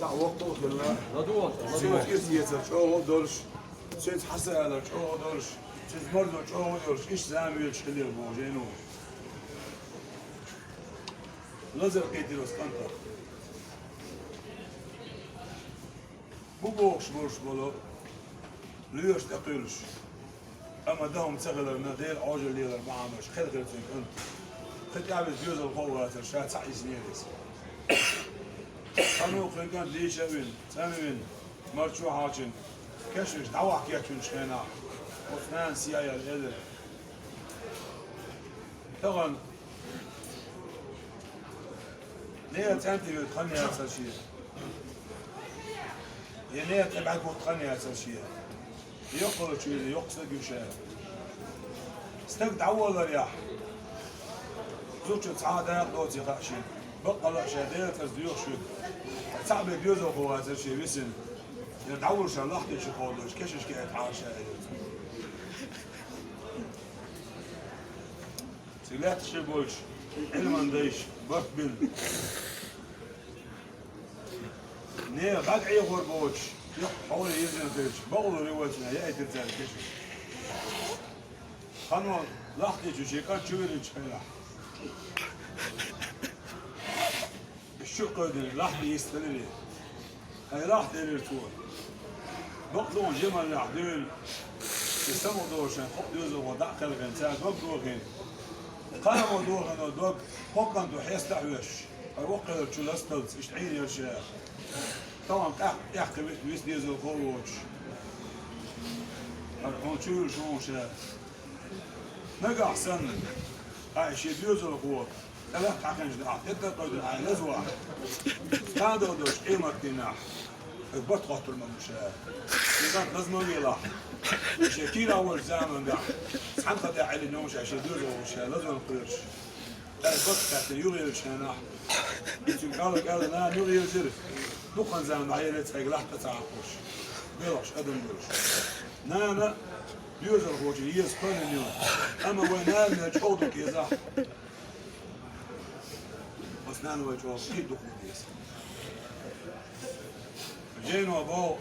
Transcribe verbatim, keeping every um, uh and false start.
Воккхал хилла. Цуьнца ирс ецар чӀогӀа а долуш, цуьнца хьаса алар чӀогӀа а долуш, цуьнца марзо чӀогӀа а йолуш, иштта зама велаш хилира боху жайно. Лазар кхийтира оцу кӀантах. Бу бохуш болуш болу лоьраш тӀекхуьйлуш. Амма дан хӀума ца хиларна, Делан Ӏожалла лелар бахьанаш, хир-хир цуьнан кӀант. Кхин тӀаьхьа веза доьзалхо а вацара, ша цхьаъ иза нерис. Цхьана кхуьнан кӀант дийша а вина, цӀан а вина, марчо а хьалчина, кешнаш дӀавахьа кечвинчу хенахь, оцу нанас яа яра элира. Тахана нехан цӀентий вуьту хан яцара шен. Я нехан тӀе бӀаьрг хӀутту хан яцара шен. Йоккхалчу вирзина йоккха стаг ю ша. Стаг дӀаволларехь, зудчун цхьа а дакъа доций хаьа шена. Баккъалла а ша Делан цӀарца доьхуш вуьту. Цхьаъ бен доьзалхо вацара шен висина. Я дӀавуьлуш ша лахтечу кховдалуш, кешнашка а тӀехьа ша элира. Цига лаьтташ хир болчу Ӏилман дайша барт бина. Нехан бӀаьрг Ӏехор боцуш, юха хьоле йирзина хилча, бакъалла ривоцина яийтира цара кешнаш. Ханон лахтечу шен кӀант чу виринчу хенахь. Шу а кхевдина, лахьти йистхилира. Хьайн лахьти элира цо. Бакъдолчу жиманнехь дуьйна, и самукъадолчарна кхо доьзалхо дӀа а кхелхина, цара дог дохийна. Кхана дохийна дог, кхо кӀант хьеста а хьоьстуш, хьайн воккхаллачу ласталц иштта Ӏийнера ша. Тахана тӀаккха тӀехь кхин виъ виса доьзалхо а воцуш. Хьан хьуна чуьйра шу хьуна ша. Нагахь санна, хьайн шен доьзалхо, тӀе латта хьаькхинчу ахь тӀе тӀекхуьйдина хьайн лазо, кхана долуш къематдийнахь, барт хоттур ма бу ша. Шен кӀант лаза ма велахь. Шен кийрахь волчу заманахь, цхьаьна хан тӀехь Ӏеллина йолуш шен доьзалхо ша лазонна кхоьруш. Ай, барт хаьттина юхаеллачу хенахь, и цуьнга кӀалла-кӀалла нана юхаелзира, дукха хан заманахь елира цхьайга лахьта ца хьакхуш, белхаш адам долуш. Нана доьзалхочун еза кхоьллина ю, амма вайн нана мел чӀогӀа ду кезахь. Оцу нана вай чӀогӀа кхин а дукха ду деза. Жайно боху,